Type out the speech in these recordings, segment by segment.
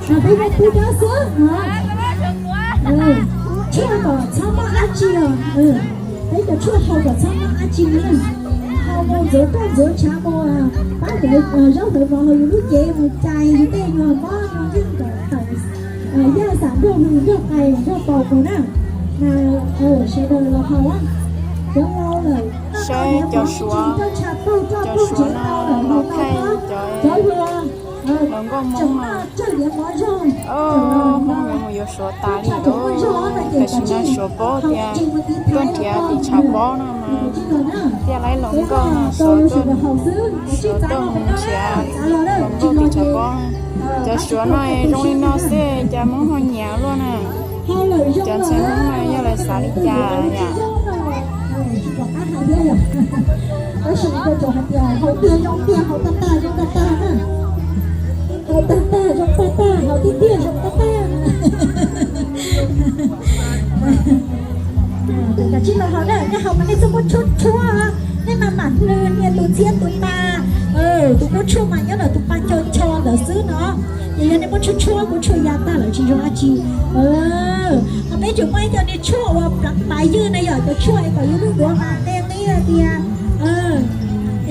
Peb muab pub dawb xwb no. Tshuaj kom txhob mob dab tsi os. Peb cov tshuaj haus kom txhob mob dab tsi na. Haus mus ntxuav roj ntxuav ntshav mus, pab cov zaub ntawd mov los yus lub cev mus cais yus tej nyuag mob nyuag nkeeg kom tawm yaj xam nrog hws nrog qais nrog paus mus na. Sawv daws los haus, cov laus lawm, cov Suav, cov Suav no los thaij cov hluas, los nkauj Hmoob no. Hmoob yuav mus yuav Suav tas li lawm, tam sim no Suav paub tias tuaj nrhiav tim tshav pob no mas thiaj li los nkauj no, Suav tuaj, Suav tuaj mus nrhiav los nkauj tim tshav pob. Cov Suav no zoo li no xwb cas Hmoob ho nyiam luaj na. Cov ntxhais Hmoob no yog lawv xav li cas yom? Tab sis kuv tsuas hais tias haus tiag zoo tiag, haus tag tag zoo tag tag na. Haus tag tag zoo tag tag, haus tiag tiag zoo tag tag. Kav tsij los haus na, nej haus mas nej txhob muab tshuab tshuab, nej mas mam nws nias tus txhiab tus pa. Tus muab tshuaj mas nyob ntawm tus pa ncho ncho ntawd xwb no. Ces yog nej muab tshuab tshuab, muab tshuaj ya tag lawm tsis zoo dab tsi. Ho peb tseem muaj ib co niag tshuaj uas plav pav ywg na yom, cov tshuaj es kom yus lub duav mas qe qib tias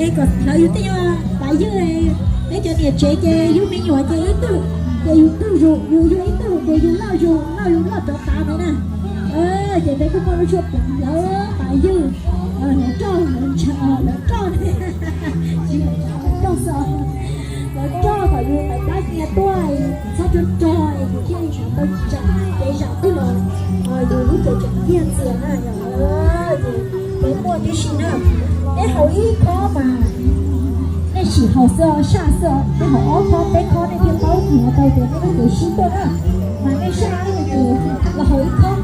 es kom hlawv yus tej nyuag pav ywg. Peb cov niam tsev ces yug me nyuam ces ib tug, ces yus tug zus, yus yug ib tug ces yus loj zus, loj zus loj rov tav ntawd na. Ces peb kuj muaj lub tshuaj plav hlawv pav ywg, hlawv roj, hlawv ntshav, hlawv roj, hlawv roj xwb, hlawv roj kom yus tawm plab nyiaj tuaj, txhob rog rog es yus thiaj li tau tsam kev zam twg los yus lub cev tseem nyiaj txiag na yom. Ces peb muaj tib si na, nej haus ib khob mas nej sim haus xwb, saj xwb, nej haus ob khob peb khob nej thiaj paub hnov tau tias nej lub cev sib tuaj na. Mas nej saj ces los haus ib khob,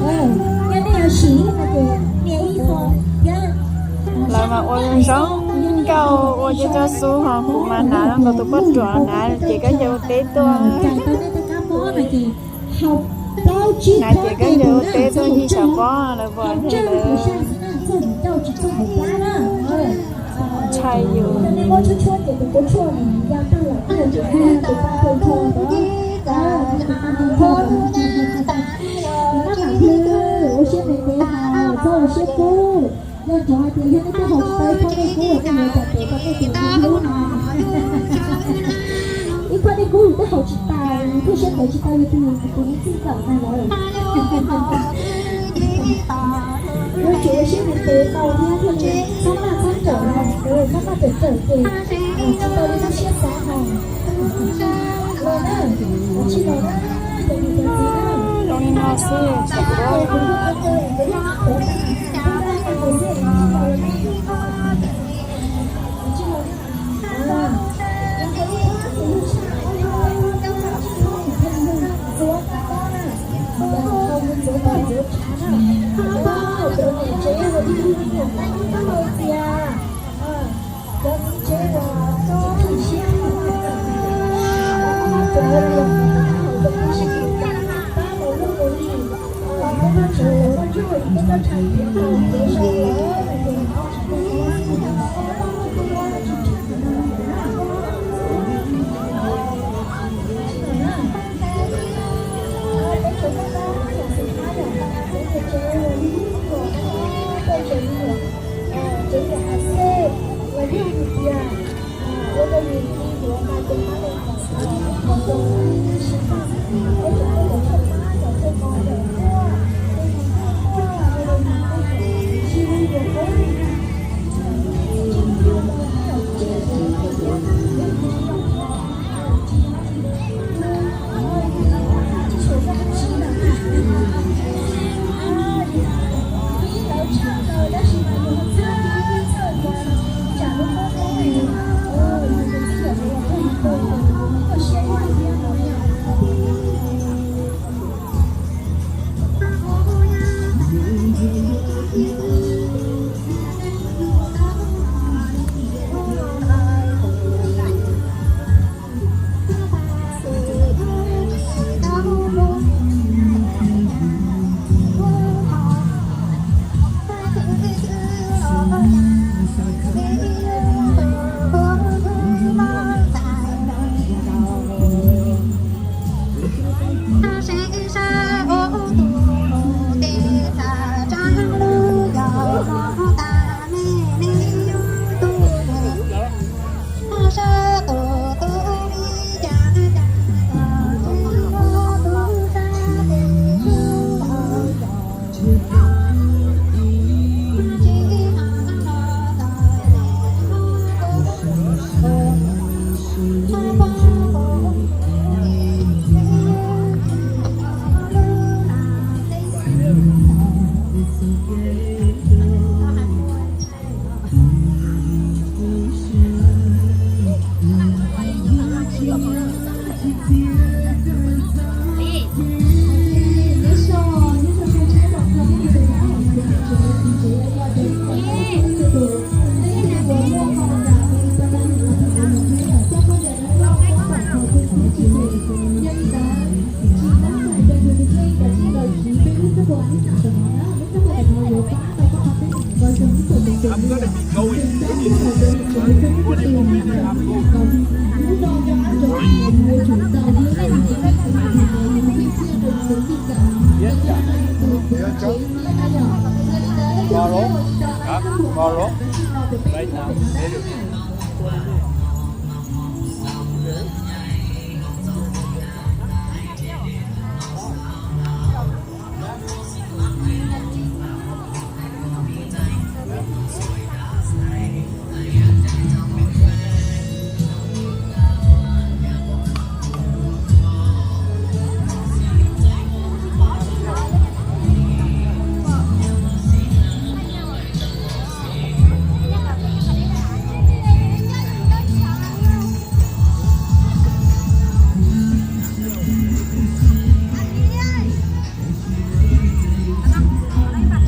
yog nej yuav sim no ces nias ib qho thiab. Lawv mas ua zoo nkauj ua cov cov xub ho kuv mas hnav nkaus tus poj ruam hnav ces koj ncaws ua teb tuaj. Hnav ces koj ncaws ua teb tuaj ncig tshav pob lawv pom lawv ntshai yus. Ua siab ntev ntev haus, txhob ua siab kub. Yog cov hais tias yog nej twb haus tsis tau ib khob dej kub, nej yuav tsum tes rau nej tus hlub no. Ib khob dej kub yus twb haus tsis tas, yus thiaj siab ntev tsis tau yus tus hlub txij nkawm na lawm. Yuav tsum ua siab ntev ntev tau thiab thiaj li txhob maj txhob rawm na, txhob maj rawm rawm ces tsis tau li lub siab xav haus. Los na, tsis los na, cov niam cov txiv na. Zoo li no xwb, tsis paub. Tomorrow, right now, later.